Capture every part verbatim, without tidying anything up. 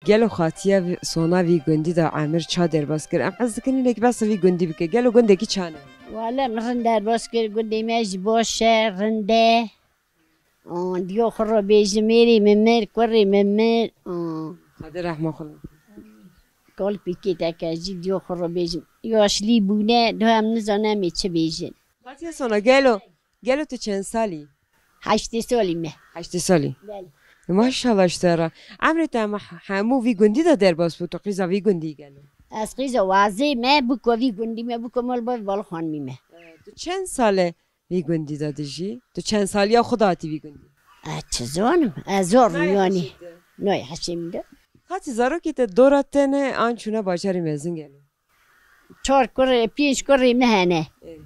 Gelo xatiya vî, sona vî gundî de Emir ça derbas kir? Em hez dikin hinek behsa vî gundî bike. Gelo gundekî çan e? Wele min rind derbas kir, gundê me jî baş e, rind e. Aa, diyo xwe re bêjim, mêrê min mir, kurê min mir. Aa. Xwedê rehma xwe. Kalpîkê te ke jî diyo xwe re bêjim. Yaşlî bûne, do em nizane em ê çi bêjin. Xatiya sona gelo, gelo tu çend salî? Heştê salî me. Heştê salî. Belê. Maşallah ji te re. Emrê te hema hemû vî gundî de derbas bû, tu qîza vî gundî gelo? Ez qîza wazê me, bûko vî gundî me, bûko mal bavê bala xanimî me. E, tu çend sal e vî gundî de dijî? Tu çend saliya xwe de hatî vî gundî? Ez çi zanim? Ez zor Nayê yanî. Heşê te. Nayê heşê min de. Xatî zarokê te dora te ne an çûne bajarê mezin gelo? Çar kurê, pênc kurê me hene. Ê.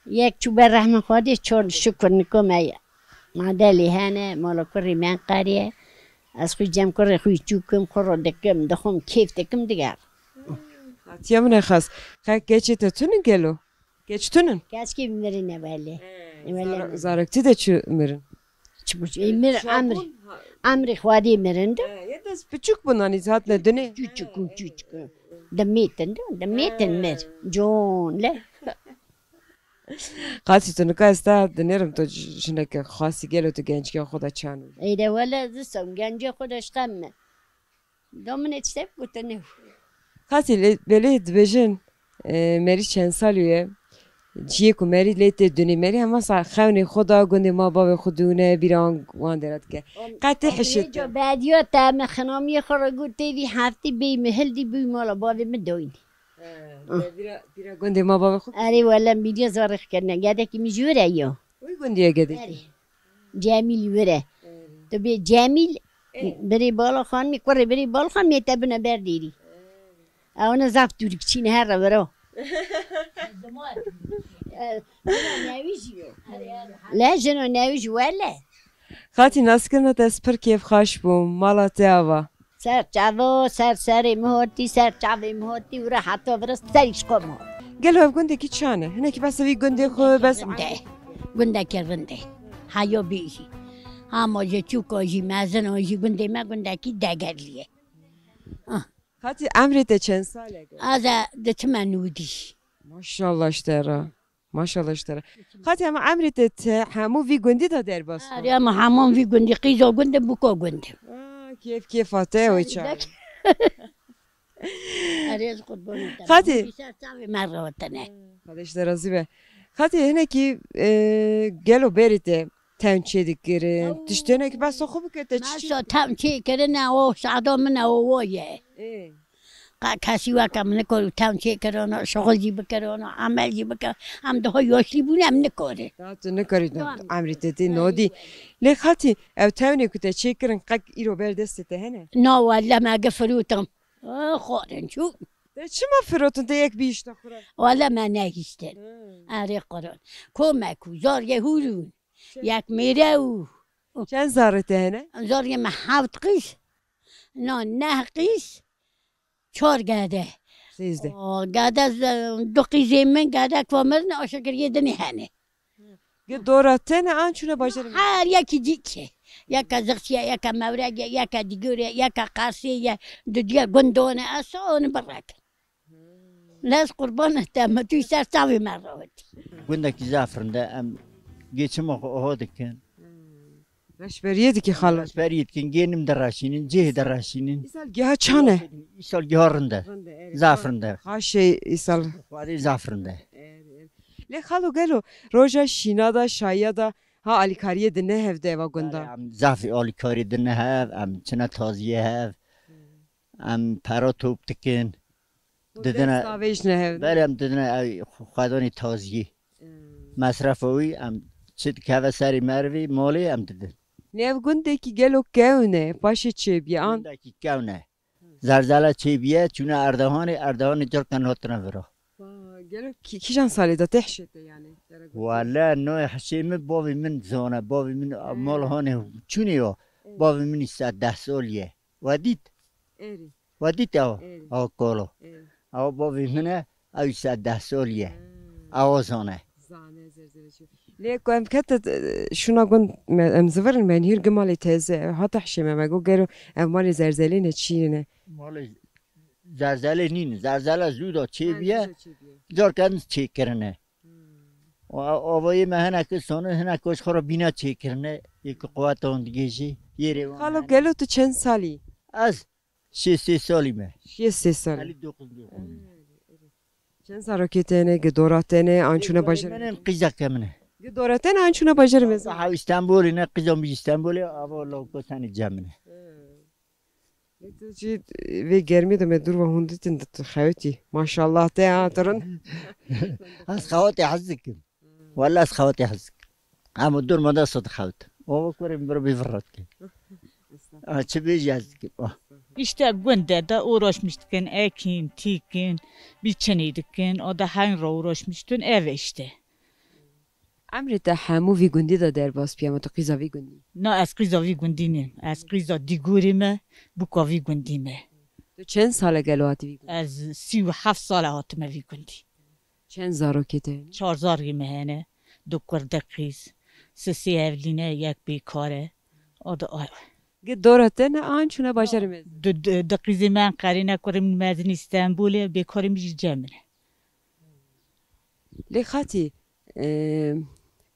Yek çû ber rehmê Xwedê, çar şukur niko me ye. Madelê hene, mala kurê me Enqerê ye. Ez xwî cem kurê xwî çû kim, xwe ro dikim, dixwim, kêf dikim, digerim. Xatiya min e xas. Qe keçê te tune gelo? Keç tunin? Keçkî mirine wele. Ee, Wele zara-, mirine. Zaroktî de çi mirin? Çi bu, e, mir Şabûn, emri. Ha. Emri Xwedê mirin de. Ee, ya dest piçûk bûn, hanî hatine dunê. Çûçik û çûçik. Dimêtin de, dimêtin Ee. mir. Con le. Qasî tu nika ez te dinêrim tu j-, jineke xasî gelo tu gençkiya xwe de çan. Êde wele zisam gençkiya xwe de ştem me. Do min ê tiştek gotin ne. Qasî lê, belê dibêjin, e, merî çend salî ye? Ciyê ku merî lê tê dunê merî hema sa xewnê xwe da gundê ma bavê xwe dûne bîra wan, wan dera dike. Qe tê hişê te. Bediya te me xinamiyê xwe re got tê vî heftî bêy mi hildî bûy mala bavê min doyne. He, Ah. te bîra, bîra gundê ma bavê xwe? Erê wele bîriya zarê xwe kirine. Gedekî min ji wir e yo. Wî gundî ye gedekî? Erê. Cemîl wire. Erê. Tu bê Cemîl, Ê. birê bala xanimî, kurê birê bala xanimî te bine ber dêrî. Ew ne zaf tûrikçî ne, here wiro. E, jina newî jî yo. Le jina newî jî wele. Xatî naskirina te ez pir kêfxaş bûm. Mala te ava. Ser çavo, ser serê min hotî, ser çavê min hotî û re heta vira serî ji xwe ma. Gelo ev gundekî çan e? Hinekî behsa vî gundê xwe bes. Rind e. Gundekî rind e. Heya bêjî. Hema ji çûka jî, mezina jî gundê me gundekî degerlî ye. Ah. Xatî emrê te çend sal e? Ez e diçime nûdî. Maşallah ji te re. Maşallah ji te re. Xatî hema emrê te, te hemû vî gundî de derbas bû? Erê, hema hemû vî gundî, qîza gund im, bûka gund im. Aa, kêf kêfa te ye wê çaxê. Erê, ez qurbanê te. Xatî. Hûn ser çavê me re hatine. Xwedê ji te razî be. Xatî hinekî, e, gelo berê te tewn çê dikirin? Ew. Tiştê hinekî behsa xwe bike te çi çê dikirin? Behsa tewn çê kirine, o şada min e, o wo ye. Ê. Qe kesî weke min nikor û tewn çêkirana, şixul jî bikirana, emel jî bikir-, em daha yaşlî bûne, em nikarin. Daha tu nikarî, Tamam. emrî te tê Ay, nodî. Lê xatî, ew tewnê ku te çêkirin, qek îro ber destê te hene? Na, wele me gi firotin. Aa, xwarin çû. Te çima firotin, te yek bihişta xwe re? Wele me nehiştin. Hmm. Erê Quran. Komek û zargê hûrûn. Çend? Yek mêre û Çend zarê te hene? Zargê me heft qîz. Na, neh qîz. Çar gede. Sêzdeh. O, gede z-, du qîzê min, gedek va mirin, aşa kiriyê dinê hene. Gi dora te ne an çûne bajarê me? Her yekî cî çi. Yeke Zixsiye, yeke Mewrege, yeke Digore, yeke Qersê ye, didiye gundone, ez onu birek. Lez qurbana te, me tu ser çavê me rawetî. Gundekî zaf rind e, em gê çima xwe oho dikin. Reşberiyê dikî xalo. Reşberiyê dikin, gê nim diraşînin, cihê diraşînin. Îsal giha çan e? Îsal giha rind e. Rind e, erê. Zaf rind e. Xaşê îsal. Xwedê zaf rind e. Erê, erê. Lê xalo gelo roja şîna da, şayiya da, ha alîkariyê di ne hev de eva gunda? Em zaf alîkariyê di ne hev, em çine taziyê hev. Em pera top dikin. Didine, Dest avêjine hev. Belê em didine ew xwedanê taziyê. Hmm. Mesrefa wî em çi dikeve serê merivê malê em didin. Nê ev gundekî gelo kewn e, paşê çêbiye an? Gundekî kewn e. Zerzele çêbiye, çûne Erdehanê, Erdehanê carkan hatine vira. Wa, gelo kî-, kîjan salê de tê hişê te yani? Wele no hişê min bavê min zane, bavê min mal hanê çûnê ya. Bavê min îsa deh salî ye. We dît? Erê. We dît ew? Erê. Ew kolo. Erê. Ew bavê min e, ew îsa deh salî ye. Hmm. Ew zane. Zane zerzelê çi. Lê ku em kete, e, şuna gund me, em zivirin menhîr gi malê teze. Hata hişê me, me got gero ev malê zerzelê ne çi ne? Malê zerzelê nîn. Zerzele zû da çêbiye. Zor kedin çêkirine. Hmm. O, avayê me hinek sonu, hinek koç xwe re bîna çêkirine. Yê ku quweta hûn digêjî. Yê rê wan Xalo hene. Gelo tu çend salî? Ez şêst sê salî me. Şêst sê salî. Elî dokuz dê xwe. Çend zarokê te ne, gi dora te ne, an çûne bajarê? Min qîzeke min e. Gi dora te ne, an çûne bajarê mezin? Daha Îstanbulê ne, qîza min jî Îstanbulê, ava lawko tenê cem min e. Lê tu jî vê germê de me dûr ve hûn ditin, di tu xewtî. Maşallah te ha, tu rind. Ez xewatê hez dikim. Walla ez xewatê hez dikim. Em û dûr me de sed xewt. O kurê min biro bê virret ke. A, çi bêjî ez dikim. Ah. İşte günde de uğraşmıştıkın, ekin, tikin, biçini dikin, o da hangi uğraşmıştın, ev işte. Emrê te hemû vî gundî de derbas bî, ama tu qîza vî gundî? Na, ez qîza vî gundî nîm. Ez qîza Dîgûrî me, bûka vî gundî me. Tu çend sale gelo hatî vî gundî? Ez sî û heft sale hatime vî gundî. Çend zarokê te hene? Çar zargê me hene. Du kur, du qîz. Sisê evlî ne, yek bêkar e. O da ay. Gi dora te ne an çûne bajarê mezin? Du, du, du qîzê me Enqerê ne, kurê min mezin Îstanbulê, bêkarê min jî cem min e. Lê xatî, e,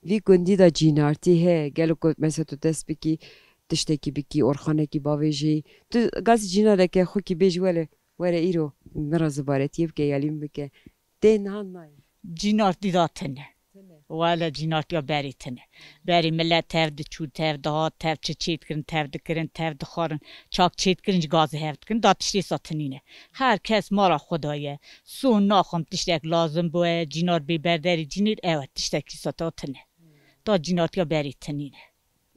vî gundî de cînartî heye. Gelo ku mesela tu dest bikî, tiştekî bikî, orxanekî bavêjî. Tu gazî cînareke xwe kî bêjî wele, were îro min re zibaretiyê bike, yalî min bike. Tê niha nayê. Cînartî da tune. Tune. Wele cînartiya berî tune. Berî millet tev diçû, tev dihat, tev çi çêdikirin, tev dikirin, tev dixwarin, çak çêdikirin, ji gazê hev dikirin, da tiştê sa tinîne. Her kes mala xwe da ye. Son naxim tiştek lazim bûye, cînar bê berderî cînîr, ew e tiştekî sa ta tune. Da cînartiya berî tinîne.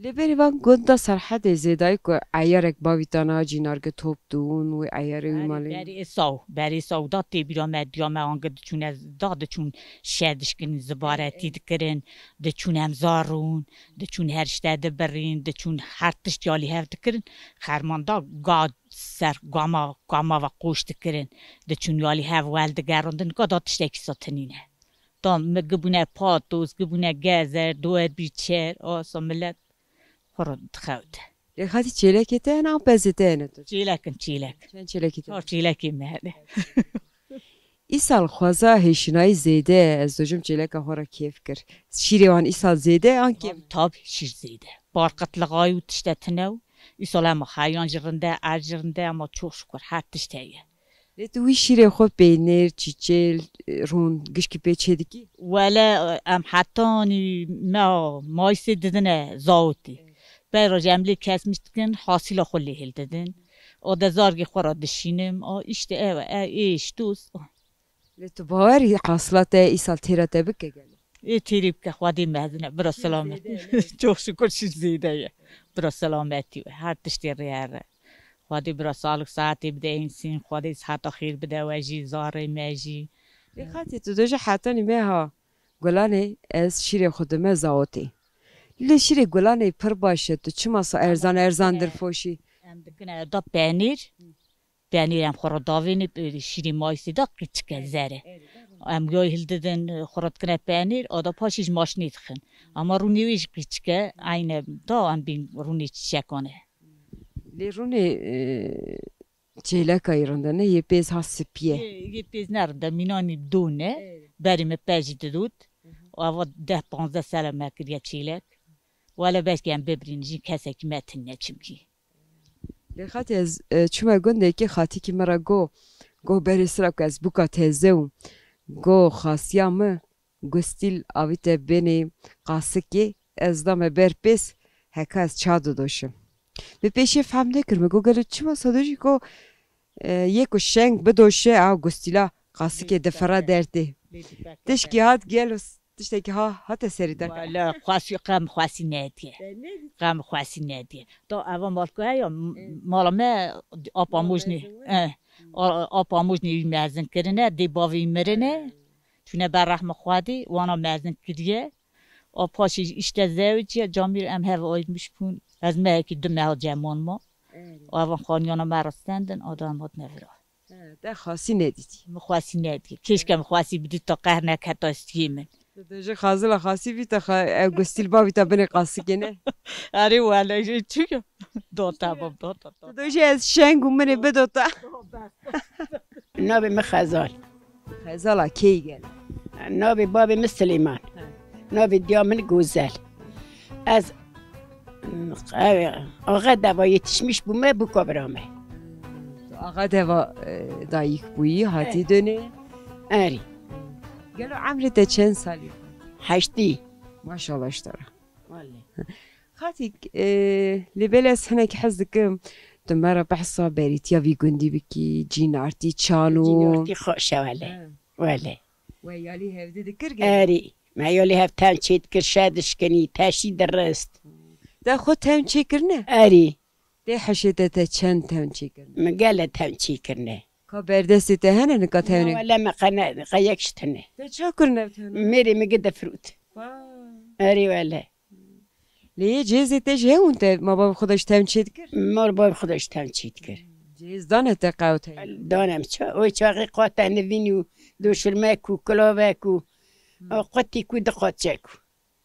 Lê berî van gund da Serhedê zêdayî ku eyarek bavî tana cînarge top dûn wê eyarê wî Berî, malê. Berî ê saw, berî saw da tê bîra me, diya me ange diçûne, da diçûn şer dişkin, zibaretî dikirin, diçûn emza rûn, diçûn her işte dibirîn, diçûn her tişt yalî hev dikirin. Xerman da ga ser gama, gama ve qoş dikirin, diçûn yalî hev wel digerandin, ga da tiştekî sa tinîne. Da mi gibûne patos, gibûne gezer, doer bîçer, asa millet xwe re dixewte. Lê xatî çêlekê te hene an pezê te hene tu? Çêlek in, çêlek. Çend çêlekî te? Çar çêlekê me hene. Îsal xweza hêşinayî zêde, ez dojim çêleka xwe re kêf kir. Şîrê wan îsal zêde an kêm? Tabî, tabî şîr zêde. Bar qitliqayî û tişte tune û îsal hema heyan jî rinde, erd jî rinde, ama çok şükür her tişt heye. Lê tu wî şîrê xwe peynîr, çîçêl, rûn, gişkî pê çê dikî? Wele, em hetanî me mayîsê didine zawitî. Pey rojê em lê kesmiş dikin, hasîla xwe lê hildidin. O de zargê xwe re dişînim. O işte ew e, ew êş, dost. Lê tu bawerî hasila te îsal têra te bike gelo? Ê têrî bike, Xwedê mezin e, bira selamet. Çok şükür şîr zêde ye. Bira selametî we. Her tiştê rê here. Xwedê bira sağlık saetê bide însin. Xwedê siheta xêr bide we jî, zarê me jî. Lê xatî tu dojî hetanî me ha gulanê ez şîrê xwe dime zawitê. Lê şîrê gulanê pir baş e, tu çima sa erzan erzan dirfoşî? Em dikine da penîr. Penîr em xwe re davêne, şîrê mayîsê de qîçik e, zer e. Em yoy hildidin, xwe re dikine penîr, a da paşê ji maşinê dixin. Ama rûnê wê jî qîçik e, eyne da em bîn rûnê çiçekan e. Lê rûnê, e, çêleka yê rinde ne, yê pêz ha sipî ye. Yê, yê pêz ne rinde, mînanî don e, berê me pejî didot. Ava deh panzdeh sere me kiriye çêlek. Wele belkî em bibirîn jî kesekî me tune çimkî. Lê xatî ez, e, çûme gundekî, xatîkî min re go, go berê sira ku ez bûka teze û go xasiya min gustîl avîte bênê qasikê, ez dame ber pês, heka ez ça didoşim. Bi pêşê fehm nekir min, go gelo çima sa dojî go, e, yê ku şeng bidoşe, a gustîla qasikê difire dertê. Tişkî hat gelo Tiştekî ha, hate serî te? Wala, xwesî, qe min xwesî nediye. Qe min xwesî nediye. Da eva malko heya, m-, mala me apa mojnê, eh, a-, apa mojnê wî mezin kirine, dê bavê wî mirine. Çûne ber rehma Xwedê, wana mezin kiriye. A paşê jî işte zewiciye, camîr em hev ayrılmış bûn. Ez mehekî du meha ceman ma. Eva xaniyana me rastendin, a da em hatine vira. He, te xasî nedîtî. Min xwesî nedî. Keşke min xwesî bidît, ta qehr neketa stiyê min. Tu dojê Xazila Xasî bî te xa-, ew gustîl ba bî te binê qasikê ne? Erê wele, çi yo? Dota bab, dota, dota. Tu dojê ez şeng û minê bidota. Navê min Xezal. Xezala kêy gel? Navê bavê min Silêman. He. Navê diya min Gozel. Ez, ev, axa deva yetişmiş bûme, bûka bira me. Tu axa deva, e, dayik bûyî, hatî He. dönê? Erê. Gelo emrê te çend salî? Heştî. Maşallah ji te re. Wele. Xatîk, e, lê belê ez hinek hez dikim, tu me re behsa berîtiya vî gundî bikî, cînartî, çano. Cînartî xweş e wele. He. Wele. We yalî hevdî dikir gel? Erê. Me yalî hev tewn çê dikir, şe dişkinî, teşî dirist. Te xwe tewn çê kirine? Erê. Tê hişê te te çend tewn çê kirine? Min gele tewn çê kirine. Ka berdestê te hene nika tewnê? Na, wele me qe ne, qe yek ji tune. Te ça kirine ev tewna? Mêrê min gi difirût. Vay. Erê wele. Lê yê cihêzê te jî hewûn te, ma bavê xwe de ji tewn çê dikir? Ma bavê xwe de ji tewn çê dikir. Cihêz dane te qewt heye? Dane min ça-, o çaxê qate nivîn û doşirmek û kilavek û Hmm. o qutî ku di qatçek û.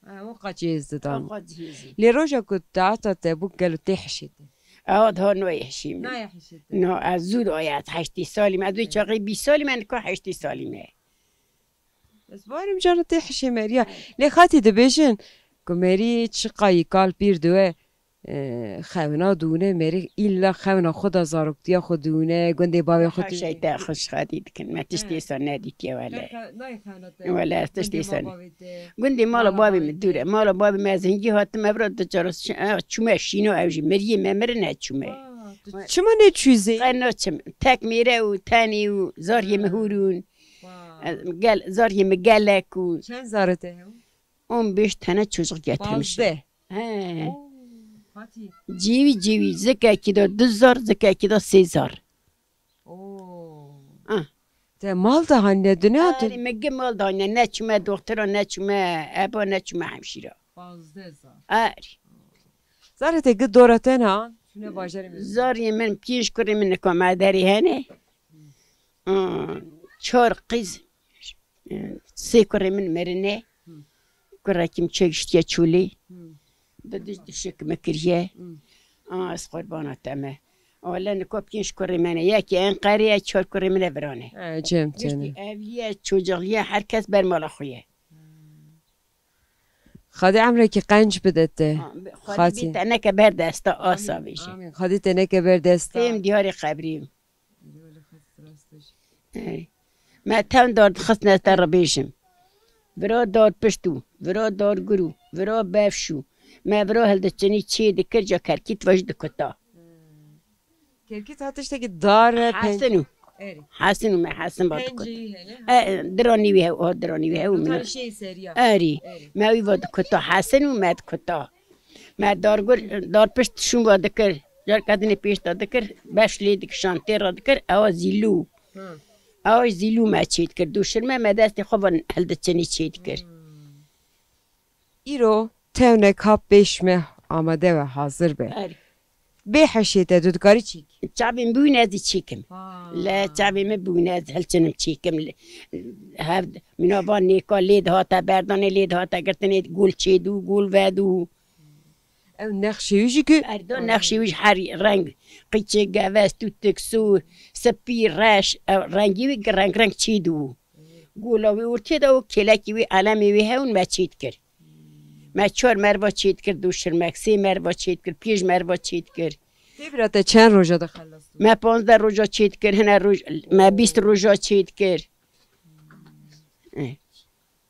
Ha, o qat cihêz didan. O qat cihêzî. Lê roja ku taeta te bû gelo tê hişê te? Ewa daha noyê hişê min. Nayê hişê te? No, ez zû doya, ez heştê salî me. Ez wê çaxê bîst salî me, nika heştê salî me. Ez barim cana tê hişê meriya. Lê xatî dibêjin ku merî çiqa yî kal pîr diwe, e, xewna dûne, merî îlla xewna xwe da zaroktiya xwe dûne, gundê bavê xwe Haşa dûne. Te xweş xatî dikin. Me tiştê He. sa nedîtiye wele. Te xe-, nayê xewna te. Wele ez tiştê Gundê sa ma ne. bavê te. Gundê mala Mala bavê bavê min te. dûr e. Mala bavê me ez hingî hatim, ev ra di cara ş-, e, çûme şîno ew jî. Miriyê me mirin e çûme. Wa, tu We- çima neçûyî zê? Qe naçim. Tek mêre û tenê û zariyê min Ha. hûrûn. Wa. Ez gel, zariyê min gelek û Çend zarê te hew? On beş tane çocuk getirmiş. Pazdeh. He. Oo, hatî. Cêwî cêwî, zikekî de du zar, zikekî de sê zar. Oo. Ah. Te mal de hanîne, dune Erê, hatî? min gi mal de hanîne, ne çûme doxtera, ne çûme eba, ne çûme hemşîra. Pazdeh zar. Erê. Zarê te gi dora te ne an? Çûne bajarê min. Zarê min, pênc kurê min nika me derê hene. Aa, çar qîz, e, sê kurê min mirine. Hı. Kurekî min çek ştiye çolê. Hı. Di dij dişik min kiriye. Hı. Aa, ez qurbana te me. Wele nika pênc kurê me ne. Yekî Enqerê ye, çar kurê min e virane. E, cem Giştî tene. evliye, çocuğiye, her kes ber mala xwe ye. Xwedê emrekî qenc bide te. Ha, bi-, Xwedê Xatî. bê te neke ber desta, asa Amîn, bêje. amîn. Xwedê te neke ber desta. Têm diyarê qebrî. Ey. Me tewn dar dixistine te re bêjim. Vira dar pişt û, vira dar gur û, vira befş û. Me vira hildiçinî çê dikir, ca kerkît ve jî dikuta. Kerkît ha tiştekî dar e, pen- Hesin û. Erê. Hesin û me hesin va dikut. Penceyî hene, ha? E, diranî wî hew, o diranî wî hew. Kutarî min. Şey seriya. Erî. Erê. Me wî va dikuta hesin û me dikuta. Me dargur, darpişt şûn va dikir. Car kedinê pêş de dikir. Beş lê dikişan tê re dikir. Ewa zîlû. Hı. Ewa zîlû me çê dikir. Dûşirme me destê xwe va hildiçinî çê dikir. Hmm. Îro tewnek ha pêş me amade ve hazir be. Erê. Bê heşê te tu dikarî çîk? Çavên bûyne ez ê çêkim. Ha. Le çavê min bûyne ez hilçinim çêkim. Le, hev, mîna van nêka lê dihate berdanê, lê dihate girtinê, gul çêdû, gul vedû. Ew nexşê wî jî ku Erdo nexşê wî ji her reng, qîçê, gevez, tûtik, sûr, spî, reş, ew rengî wî reng reng çêdû. Gola wî ortê de û kêlekî wî, elemê wî hewn me çê dikir. Me çar merva çêdikir, dûşirmek, sê merva çêdikir, pênc merva çêdikir. Tê bira te çend roja de xelas dû? Me panzdeh roja çêdikir, hine roj, me bîst roja çêdikir. Eh.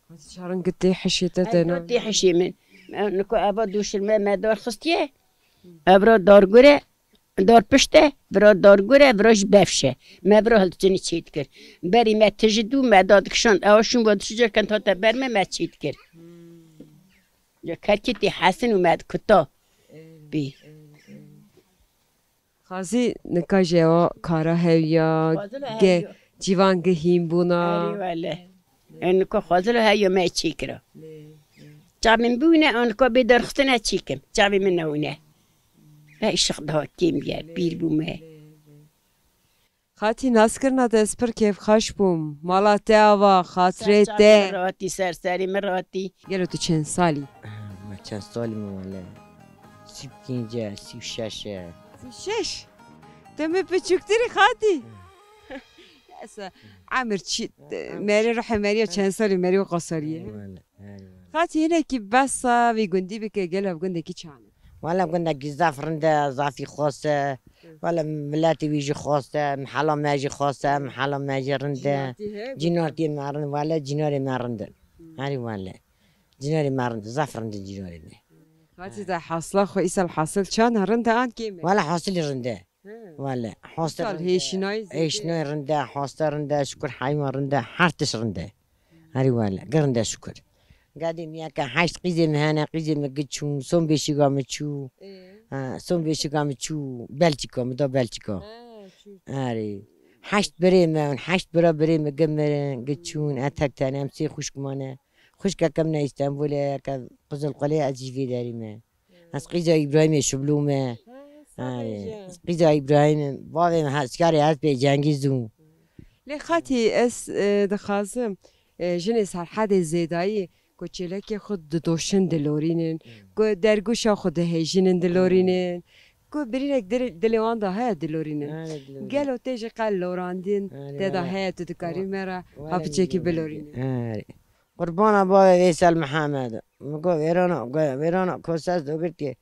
Hadi çarin gitê hişê te Ay, te na. Tê hişê min. Me, niko eva dûşirme me dar xistiye. Evra dargure, dar pişte, vira dargure, vira ji befşe. Me vira hildiçinî çê dikir. Berî me tiji dû, me da dikişand. Ewa şûn va dişicerken tate ber me, me çê dikir. Hmm. Ya kerkîtî hesin û me dikuta. Ey, Bî. ey, ey. Xazî nika jî ewa kara hew ya, Xwazilo ge-, hew ya. Cîvan gihîn bûna. Erê wele. E, nika xwazilo hew ya me çê kira. Lê, lê. Çavên bûne, an nika bê derxistine çêkim. Çavê min newine. He, şix daha kêm ye, Lê, pîr bûme. lê, lê. Qatî naskirina te ez pir kêfxweş bûm. Mala te ava, xatirê te. Ser çavê min ratî, ser serî min ratî. Gelo tu çend salî? Ma çend salî min wele? Sî pênc e, sî şeş e. Sî şeş? Te min piçûktirî xatî. Esa, emir çi, merê ruhê meriya çend salî meriya qasarî ye. Wele, wele. Xatî hinekî behsa vî gundî bike, gelo ev gundekî çan e? Wele gundekî zaf rind e, zafî xweş e. Wele miletê wî jî xweş e, mihela me jî xweş e, mihela me jî rind e. Cînartî heye? Cînartiyê me rind, wele cînarê me rind e. Herî wele. Cînarê me rind e, zaf rind e cînarê me. Xatî te hasla xwe îsal hasil çan e, rind e an kêm e? Wele hasilî rind e. He. Wele, hoste Sal rind e. Hêşinayî zêde. Hêşinayî rind e, hoste rind e, şukur heywan rind e, her tişt rind e. Herî wele, gir rind e şukur. Gadê mi yeke heşt qîzê mi hene, qîzê mi gi çûn, son beşiga mi çû. Ê. Ha, son beşiga mi çû, Belçika, mi da Belçika. Ha, çû. Herî. Heşt birê mi, heşt bira birê mi gi mirin, gi çûn, e tek tene, em sê xwişk mane. Xwişkeke min e Îstanbulê, yeke Qizilqulê, ez jî vê derî me. Ez qîza Îbrahîmê Şiblû me. Ha, Ay, sade ji. Ez qîza Îbrahîm im. Bavê min heskarê hespê Cengîz û. Lê xatî ez, e, dixwazim, e, jinê Serhedê zêdayî ku çêlekê xwe didoşin dilorînin, ku dergûşa xwe dihêjinin dilorînin, ku birînek dil-, dilê wan de heye dilorînin. Gelo tê jî qe lorandin te de heye, tu dikarî me re ha piçekî bilorînî? Qurbana bavê Veysel Mihemed. Min got, "Vêrana, vêrana kose ez dogirtiye.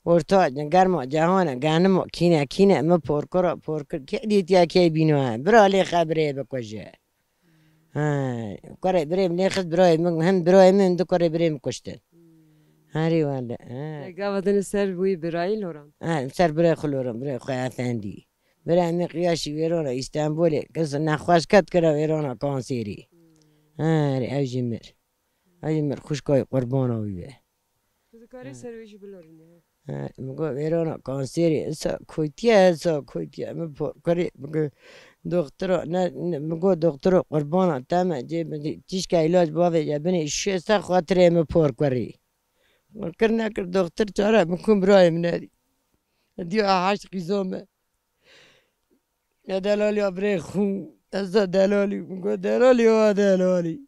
Orta germa cehane, genimo, kîne, kîne, mi porkura, porkir. Kê dîtiye, kê bîno he? Bira lê xe birê bikuje." He, kurê birê min lê xist, birayê min, hem birayê min, du kurê birê min kuştin. Herî wele, he. Te gava din ser wî birayî loran? He, ser birayê xwe loran, birayê xwe efendî. Birayê min qiyaşî vêrana Îstanbulê, kes nexweş ket kira vêrana kanserî. Herî, ew jî mir. Ay min xwişka wî qurbana wî be. Tu dikarî ser wê jî bilorînî, he? He, min got, "Vêrana kanserê, esa koytiye, esa koytiye." Min por kurê, min got, "Doxtira, ne, ne," min got, "Doxtira qurbana te me, cê min dî, tişka îlac bavê ye binê şê ser xatirê min por kurê." Min kir nekir, doxtir çare min kum birayê min nedî. Diya heşt qîzo me. Ya delalî ya birê xû, ez de delalî, min got, "Delalî ya delalî."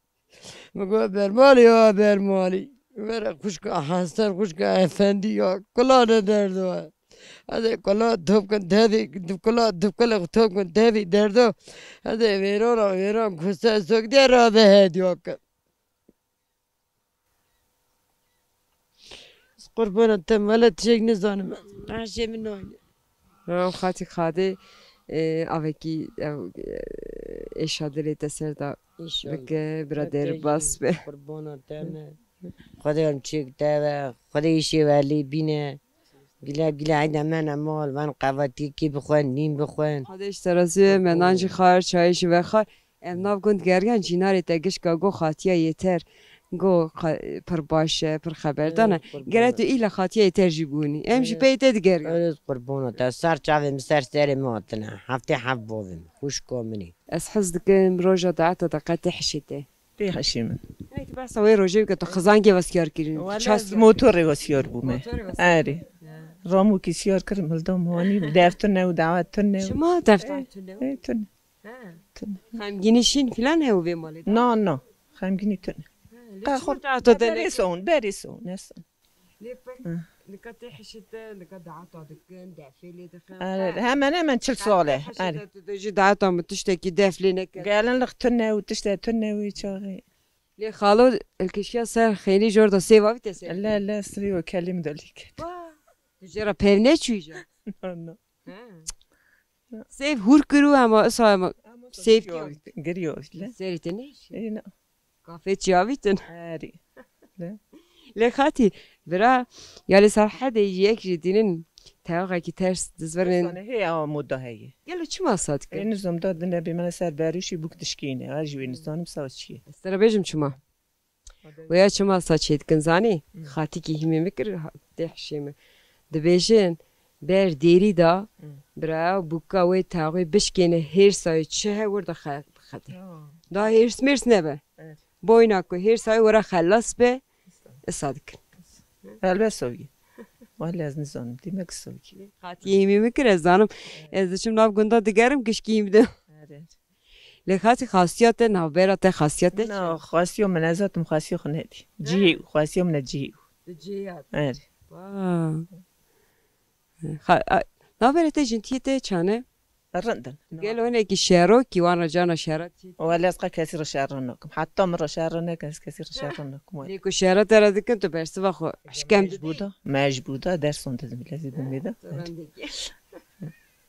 Min got, "Bermalî ya bermalî." Were xwişka Hesen, xwişka Efendî ya, kula ne derdo. Ez ê kula top kin tevî, kula, kula top kin tevî derdo. Ez ê vêrana, vêran kuse zok diye rabe hediya kin. Qurbana te mele tişek nizanim. Her şey min nayne. Ew xatî xadê, e, avekî ev, e, êşa dilê te ser de bike, bira derbas be. Qurbana te me. Xwedê em çêk te ve. Xwedê îşê welî bîne. Gile gile heyde mene mal, van qevatîkî bixwen, nîm bixwen. Xwedê ji te razî be, me nan jî xwar, çayê jî vexwar. Em nav gund geriyan cînarê te gişka go xatiya yêter. Go qa-, pir baş e, pir xeberdan e. Gere tu îla xatiya yêter jî bûnî. Em jî pey te digeriyan. Ez qurbana te, ser çavê min ser serê min hatine. Heftê heft bavê min, xwişka min ê. Ez hez dikim roja daeta de qetê hişê te. Tê hişê min. Hinekî behsa wê rojê bike, tu xizangê westiyar kirin. Wele ez motorê westiyar bûme. Motorê westiyar. Erê. Ya. Ramokî siyar kirim, hildam hanî, dev tune û dawa tune û. Çima dev tune? Ê, tune. Ha. Tune. Xemgînî şîn filan heye wê malê de? Na, na. Xemgînî tune. Ha, lê çima te to de berê son, berê son, ne son. Lê pek nika tê hişê te, nika daeta dikin, defê lê dixin. Erê, hemen hemen çil sal e. Erê. Tu de jî daeta min tiştekî def lê nekir. Gelin lix tune û tişte tune wî çaxî. Lê xalo, ilkişiya ser xênî jor da sêv avî te ser? Le, le, sivî û kelî min de lîk. Wah! Tu jê re pev neçûyî jî? No, no. He. Sêv hûr kir û hema isa hema sêv kir. Girî avît le. Serê te neyşî? Ê, na. Kafê çi avîtin? Erî. Le. Lê xatî, bira, ya li Serhedê yek jî dînin tewaxekî ters dizvirên. Hê awa moda heye. Gelo çima sa dikin? Ê, nizam da dine bê, mene ser berûşî bûk dişkîne. Ha, ji wê nizanim sa çi ye. Ez te re bêjim çima. Wêya çima sa çê dikin zanî? Hı. Xatîkî hîmê min kir, ha, tê hişê min. Dibêjin, ber dêrî da, bira, bûka wê taxê bişkêne hêrsayê çi he wir de xe-, bixete. Ya. Da hêrs mêrs nebe. Evet. Boyna ku hêrsayê were xelas be, isa dikin. Elbet sawî. Wale ez nizanim, demek sawî. Xatî hîmê min kir, ez zanim. Ez diçim nav gunda digerim, gişkî hîm de. Lê xasî xasiya te, navbera te xasiya te çi? Na, xasiyo min ez hatim xasiyo xwe nedî. Cihê û xasiyo min e cihê û. Erê. Wa. Xa- a- Navbera te jintiyê te çane? Rind in. Gel hinekî şero kî wan re cana şera çi? Wele ez qe kesî re şer nakim. Heta min re şer nekin, ez kesî re şer nakim. Lê ku şera te re dikin tu bersiva xwe eşkem didî. Mecbû da, mecbû da, derson dizim lezî bûmê de. Tu rendekî.